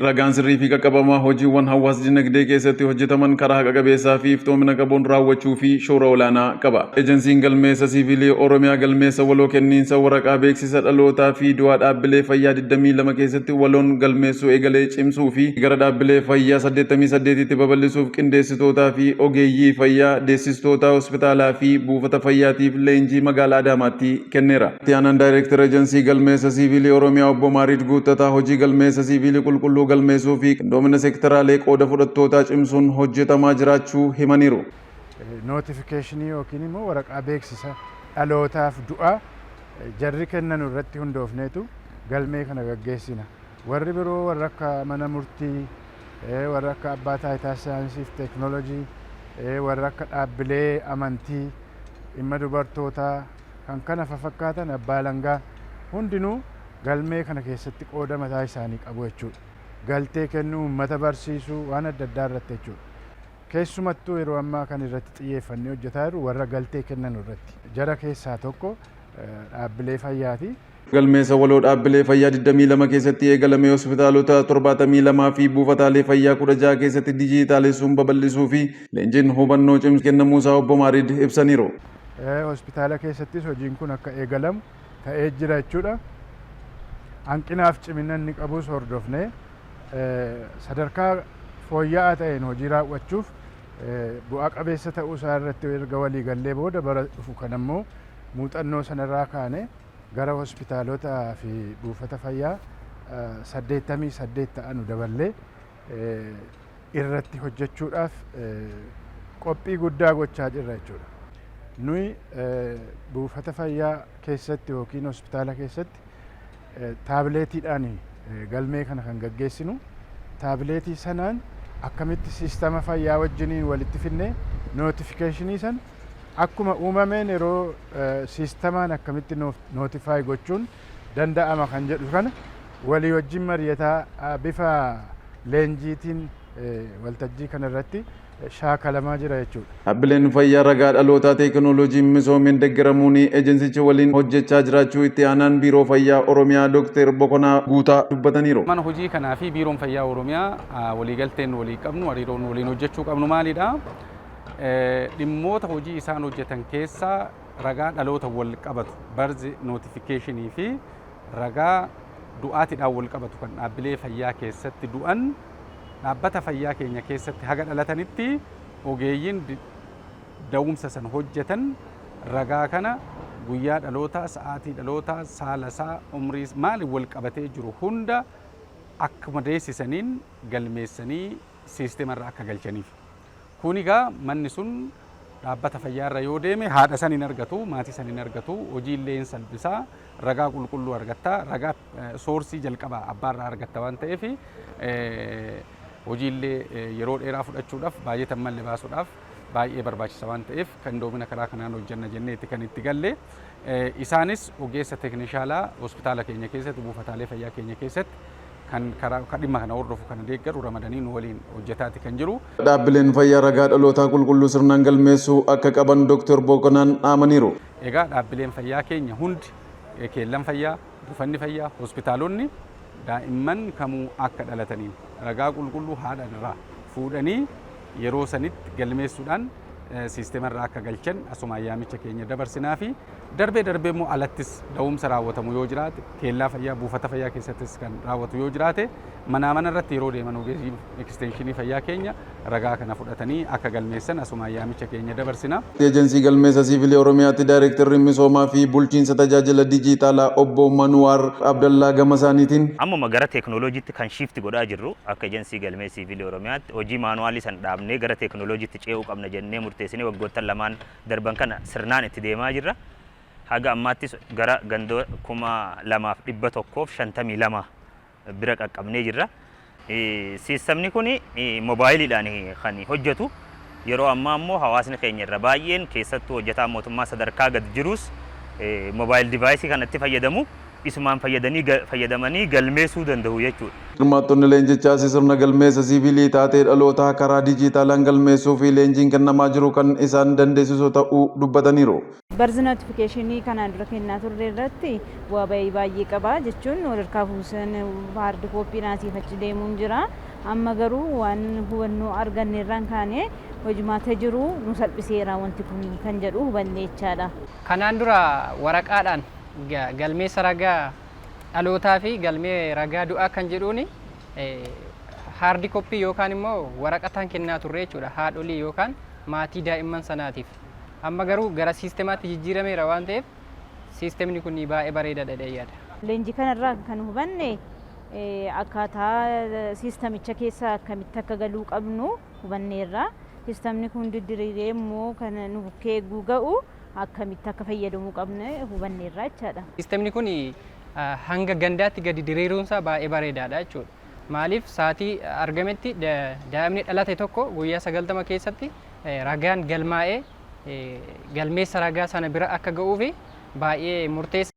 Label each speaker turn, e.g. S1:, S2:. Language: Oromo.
S1: Ragaan sirrii fi qaqqabamaa hojiiwwan hawaas dinagdee keessatti hojjetaman karaa haqa qabeessaa fi iftoomina qabuun raawwachuu fi shoora olaanaa qaba. Ejensiin Galmeessa Siivilii Oromiyaa galmeessa waloo kenniinsa waraqaa beeksisa dhalootaa fi du'aa dhaabbilee fayyaa 22 keessatti waloon galmeessuu eegalee cimsuu fi gara dhaabbilee fayyaa 88tti babal'isuuf qindeessitootaa fi ogeeyyii fayyaa, deessistoota hospitaalaa fi buufata fayyaatiif leenjii magaalaa Adaamaatti kenneera. Itti aanaan Daayireektara Ejensii Galmeessa Siivilii Oromiyaa Obbo Maariid Guuttataa hojii galmeessa siivilii qulqulluu galmeessuu fi qindoomina seektaraalee qooda fudhattootaa cimsuun hojjetamaa jiraachuu himaniiru.
S2: Nootifikeeshinii yookiin immoo waraqaa beeksisa dhalootaaf du'aa jarri kennanu irratti hundoofneetu galmee kana gaggeessina. Warri biroo warra akka mana murtii, warra akka abbaa taayitaa saayinsii fi teeknoolojii, warra akka dhaabbilee amantii, dhimma dubartootaa kan kana fafakkaatan, abbaa alangaa hundinuu galmee kana keessatti qooda mataa isaanii qabu jechuudha. Galtee kennuu, uummata barsiisuu, waan adda addaa irratti jechuudha. Keessumattuu yeroo ammaa kan irratti xiyyeeffannee hojjetaa jirru warra galtee kennan irratti. Jara keessaa tokko dhaabbilee fayyaati.
S1: Galmeessa waloo dhaabbilee fayyaa 22 keessatti eegalame hospitaalota 72 fi buufataalee fayyaa 16 keessatti dijiitaalessuun babal'isuu fi leenjiin hubannoo cimsu kennamuusaa Obbo Maariid ibsaniiru.
S2: Hospitaala keessattis hojiin kun akka eegalamu ta'ee jira jechuudha. Hanqinaaf cimina inni qabus hordofnee sadarkaa fooyya'aa ta'een hojii raawwachuuf bu'aa qabeessa ta'uu isaa irratti erga walii gallee booda, bara dhufu kan ammoo muuxannoo sanarraa kaane gara hospitaalota fi buufata fayyaa 88 ta'anu daballee irratti hojjechuudhaaf qophii guddaa gochaa jirra jechuudha. Nuyi buufata fayyaa keessatti yookiin hospitaala keessatti taabileetiidhaan galmee kana kan gaggeessinu, taabileetii sanaan akkamitti siistama fayyaa wajjiniin walitti finnee nootifikeeshinii sana akkuma uumameen yeroo siistamaan akkamitti notify gochuun danda'ama kan jedhu kana walii wajjin mari'ataa bifa leenjiitiin waltajjii kanarratti shaakalamaa jira jechuudha.
S1: Dhaabbileen fayyaa ragaa dhalootaa teekinooloojiin misoomeen deeggaramuun ejensicha waliin hojjechaa jiraachuu itti aanaan Biiroo Fayyaa Oromiyaa Dooktar Bokonaa Guutaa dubbataniiru.
S3: Mana hojii kanaa fi Biiroon Fayyaa Oromiyaa waliigalteen walii qabnu, hariiroon waliin hojjechuu qabnu maalidha? Dhimmoota hojii isaan hojjetan keessaa ragaa dhaloota wal qabatu, birth notificationii, fi ragaa du'aatiidhaan wal qabatu kan dhaabbilee fayyaa keessatti du'an dhaabbata fayyaa keenya keessatti haga dhalatanitti ogeeyyiin da'umsa san hojjetan ragaa kana guyyaa dhalootaa, sa'aatii dhalootaa, saala isaa, umrii maaliin wal qabatee jiru hunda akkuma deessisaniin galmeessanii siisteemarra akka galchaniif. Kun egaa manni sun dhaabbata fayyaarra yoo deeme haadha san hin argatu, maatii san hin argatu, hojiillee hin salphisaa, ragaa qulqulluu argatta, ragaa soorsii jalqabaa abbaarraa argatta waan ta'eef hojiillee yeroo dheeraa fudhachuudhaaf, baay'ee mallee baasuudhaaf baay'ee barbaachisa waan ta'eef qindoomina karaa kanaan hojjenna jenneetti kan itti galle. Isaanis ogeessa teeknishaalaa hospitaala keenya keessatti, buufataalee fayyaa keenya keessatti kan karaa dhimma kana hordofu, kana deeggaru ramadanii nu waliin hojjetaati kan jiru.
S1: Dhaabbileen fayyaa ragaa dhalootaa qulqulluu sirnaan galmeessuu akka qaban Dooktar Bokonaan dhaamaniiru.
S3: Egaa dhaabbileen fayyaa keenya hundi, keellan fayyaa, buufanni fayyaa, hospitaalonni daa'imman kamuu akka dhalataniin ragaa qulqulluu haadha irraa fuudhanii yeroo sanitti galmeessuudhaan siisteema irraa akka galchan asumaan yaamicha keenya dabarsinaa fi darbee darbee immoo alattis da'umsa raawwatamu yoo jiraate, keellaa fayyaa, buufata fayyaa keessattis kan raawwatu yoo jiraate, manaa mana irratti yeroo deeman ogeeyyiin ekstenshinii fayyaa keenya ragaa kana fudhatanii akka galmeessan asumaan yaamicha keenya dabarsina.
S1: Ejensii Galmeessa Siivilii Oromiyaatti Daayirektarri Misoomaa fi Bulchiinsa Tajaajila Dijiitaalaa Obbo Manuwaar Abdallaa gama isaaniitiin.
S4: Ammuma gara teeknooloojiitti kan shift godhaa jirru, akka Ejensii Galmee Siivilii Oromiyaatti hojii maanuwaalii san dhaabnee gara teeknooloojiitti ce'uu qabna jennee murteessinee waggoottan lamaan darban kana sirnaan itti deemaa jirra. Haga ammaattis gara gandoo 2152 bira qaqqabnee jirra. Siistamni kun moobaayiliidhaan kan hojjetu. Yeroo ammaa immoo hawaasni keenya irra baay'een, keessattuu hojjetaan mootummaa sadarkaa gad jirus, mobile device kanatti fayyadamu, isumaan fayyadanii fayyadamanii galmeessuu danda'u jechuudha.
S1: Hirmaattonni leenjichaas sirna galmeessa siivilii taatee dhalootaa karaa diijitaalaan galmeessuu fi leenjiin kennamaa jiru kan isaan dandeessisu ta'uu dubbataniiru.
S5: Birth notification kanaan dura kennaa turre irratti bu'aa bahii baay'ee qaba jechuun walharkaa fuusan hard copy naasiif achi deemuun jira. Amma garuu waan hubannoo arganne irraan kaane hojimaata jiru nu salphiseera wanti kun kan jedhu hubanne jechaadha.
S6: Kanaan dura waraqaadhaan galmeessa ragaa dhalootaa fi galmee ragaa du'aa kan jedhuuni hard copy yookaan immoo waraqataan kennaa turre jechuudha, haadholii yookaan maatii daa'imman sanaatiif. Amma garuu gara siistemaatti jijjiirameera waan ta'eef, siistemni kun baay'ee bareedaadha jedhee yaada.
S5: Leenjii kanarraa kan hubanne akkaataa siistamicha keessa akkamitti akka galuu qabnu hubanneerra. Siistamni kun didiriiree immoo kan nu bukkee eeguu ga'u akkamitti akka fayyadamuu qabnu hubanneerra jechaadha.
S6: Siistemni kun hanga gandaatti gadi diriiruunsaa baay'ee bareedaadha jechuudha. Maaliif, sa'aatii argametti daa'imni dhalate tokko guyyaa 90 keessatti ragaan galmaa'ee galmeessa ragaa sana bira akka ga'uufi baay'ee murteessa.